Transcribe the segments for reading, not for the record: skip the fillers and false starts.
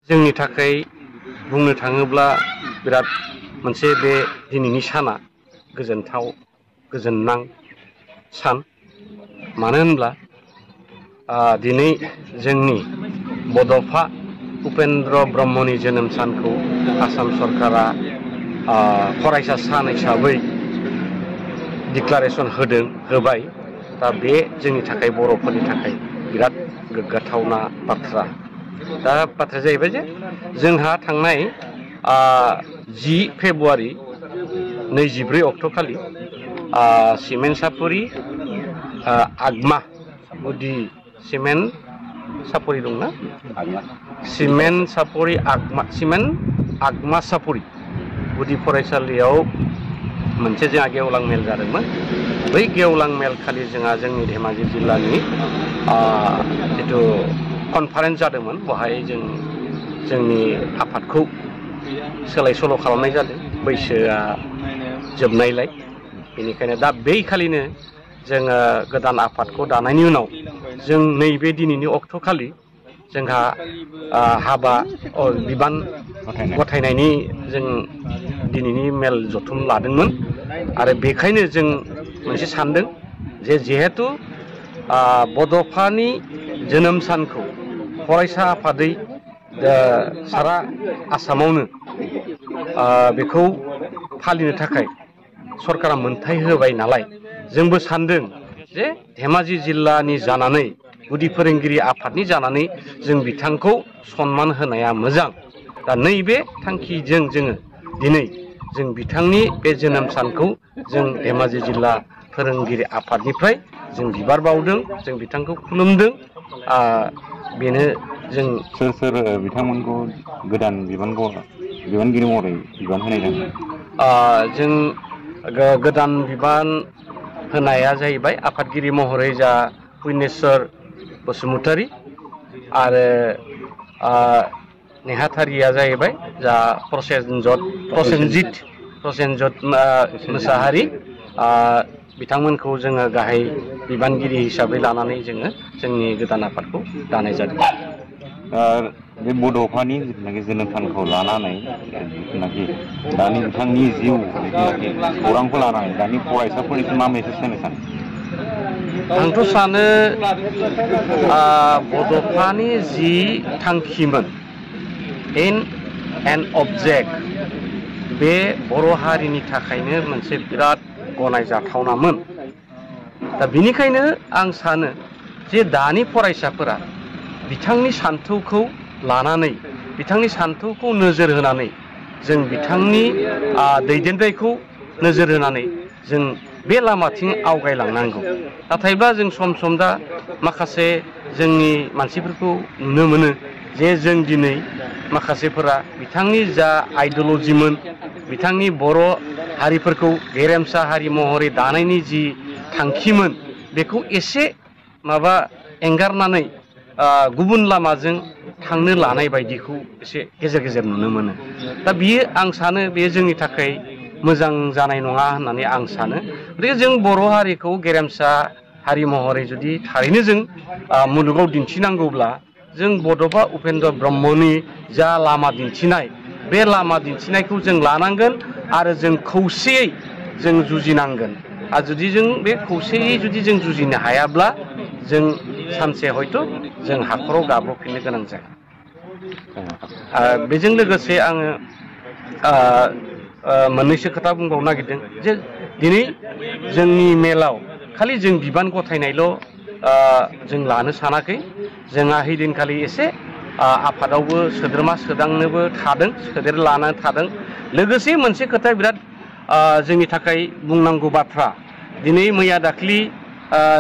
जोंनि थाखाय बुंनो थाङोब्ला बिराद मोनसे बे दिनैनि साना गोजोनथाव गोजोननां सान मानो होनब्ला दिनै जोंनि बड'फा उपेन्द्र ब्रह्मनि जोनोम सानखौ आसाम सरकारा फरायसा सान हिसाबै डिक्लारेसन होबाय दा बे जोंनि थाखाय बर'फोरनि थाखाय बिराद गोग्गाथावना बाथ्रा दा बाथ्राया जाहैबाय जे जोंहा थांनाय 10 फेब्रुवारि 24 अक्ट'खालि सिमेन्ट सापरि आगमा गुदि सिमेन्ट सापरि दंना सिमेन्ट सापरि आगमा सापरि गुदि फरायसालियाव मोनसे जोंहा गेवलां मेल जादोंमोन। बै गेवलां मेल खालि जोंहा जोंनि धेमाजि जिल्लानि जिथु कनफारेन्स जादोंमोन बेवहाय जोंनि आफादखौ सोलाय सोल' खालामनाय जादों बैसोआ जोबनायलाय बेनिखायनो दा बै खालिनो जोङो गोदान आफादखौ दानायनि उनाव जों नैबे दिनैनि अक्ट'खालि जोंहा हाबा बिबान गथायनायनि जों दिनैनि मेल जथुम लादोंमोन आरो बेखायनो जों मोनसे सानदों जे जिहेतु बड'फानि जोनोम सानखौ फरायसा आफादै सारा आसामावनो बेखौ फालिनो थाखाय सरकारा मोनथाय होबाय नालाय जोंबो सानदों जे धेमाजि जिल्लानि जानानै गुदि फोरोंगिरि आफादनि जानानै जों बिथांखौ सनमान होनाया मोजां। दा नैबे थांखिजों जोङो दिनै जों बिथांनि बे जोनोम सानखौ जों धेमाजि जिल्ला फोरोंगिरि आफादनिफ्राय जों बिबार बावदों जों बिथांखौ खुलुमदों बेनो जों सोर बिथांमोनखौ गोदान बिबानगिरि महरै बिबान होनाय जादों। जों गोदान बिबान होनाया जाहैबाय आफादगिरि महरै जा पुर्नेस्वर बसुमतारी आरो नेहाथारिया जाहैबाय जा प्रसेनजित मोसाहारि बिथांमोनखौ जोङो गाहाय बिबानगिरि हिसाबै लानानै जोङो जोंनि गोदान आफादखौ दानाय जादों। बे बड'फानि जिथुनाखि जोनोम सानखौ लानानै जिथुनाखि दानि बिथांनि जिउ जिथुनाखि खौरांखौ लानानै दानि फरायसाफोरनिसिम मा मेसेज होनो सानो? आंथ' सानो बड'फानि जि थांखिमोन एम एन्ड अबजेक्ट बे बर' हारिनि थाखायनो मोनसे बिराद गनायजाथावनामोन। दा बिनिखायनो आं सानो जे दानि फरायसाफोरा बिथांनि सान्थौखौ लानानै बिथांनि सान्थौखौ नोजोर होनानै जों बिथांनि दैदेननायखौ नोजोर होनानै जों बे लामाथिं आवगायलांनांगौ। नाथायब्ला जों सम दा माखासे जोंनि मानसिफोरखौ नुनो मोनो जे जों दिनै माखासेफोरा बिथांनि जा आइडिय'लजिमोन बिथांनि बर' हारिफोरखौ गेरेमसा हारि महरै दानायनि जि थांखिमोन बेखौ एसे एंगारनानै गुबुन लामाजों थांनो लानाय बायदिखौ एसे गेजेर गेजेर नुनो मोनो। दा बियो आं सानो बेयो जोंनि थाखाय मोजां जानाय नङा होननानै आं सानो। गतिके जों बर' हारिखौ गेरेमसा हारि महरै जुदि थारैनो जों मुलुगाव दिन्थिनांगौब्ला जों बड'फा उपेन्द्र ब्रह्मनि जा लामा दिन्थिनाय बे लामा दिन्थिनायखौ जों लानांगोन आरो जों खौसेयै जों जुजिनांगोन। आरो जुदि जों बे खौसेयै जुदि जों जुजिनो हायाब्ला जों सानसे हयथ' जों हाखराव गाब्र'फिननो गोनां जागोन। बेजों लोगोसे आङो मोननैसो खोथा बुंबावनो नागिरदों जे दिनै जोंनि मेलाव खालि जों बिबान गथायनायल' जों लानो सानाखै। जोंहा हैदिनखालि एसे आफादावबो सोद्रोमा सोदांनोबो सोदेर लाना थादों। लोगोसे मोनसे खोथाया बिराद जोंनि थाखाय बुंनांगौ बाथ्रा दिनै मैया दाख्लि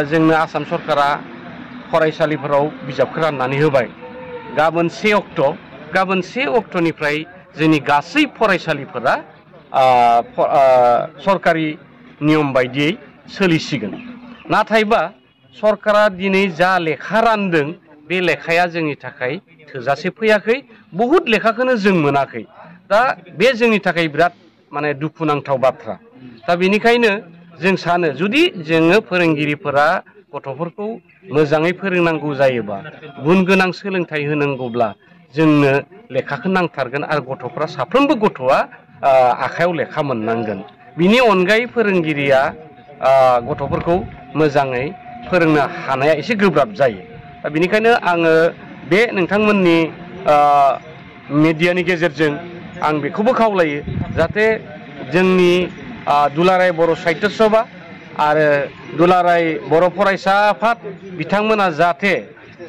जोंनो आसाम सरकारा फरायसालिफोराव बिजाबखौ राननानै होबाय। गाबोन 1 अक्ट'निफ्राय जोंनि गासै फरायसालिफोरा सरकारि नियम बायदियै सोलिसिगोन। नाथायबा सरकारा दिनै जा लेखा रानदों बे लेखाया जोंनि थाखाय थोजासे फैयाखै। बहुद लेखाखौनो जों मोनाखै। दा बे जोंनि थाखाय बिराद दुखुनांथाव बाथ्रा। दा बेनिखायनो जों सानो जुदि जोङो फोरोंगिरिफोरा गथ'फोरखौ मोजाङै फोरोंनांगौ जायोबा गुन गोनां सोलोंथाइ होनांगौब्ला जोंनो लेखाखौ नांथारगोन आरो गथ'फ्रा साफ्रोमबो गथ'आ आखायाव लेखा मोननांगोन। बिनि अनगायै फोरोंगिरिया गथ'फोरखौ मोजाङै फोरोंनो हानाया एसे गोब्राब जायो। दा बेनिखायनो आङो बे नोंथांमोननि मिडियानि गेजेरजों आं बेखौबो खावलायो जाहाथे जोंनि दुलाराय बर' साहित्य सभा आरो दुलाराय बर' फरायसा आफाद बिथांमोना जाहाथे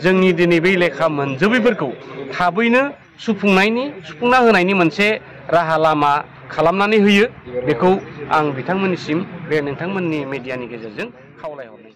जोंनि दिनै बै लेखा मोनजोबैफोरखौ थाबैनो सुफुंना होनायनि मोनसे राहा लामा खालामनानै होयो बेखौ आं बिथांमोननिसिम बे नोंथांमोननि मिडियानि गेजेरजों खावलायहरनाय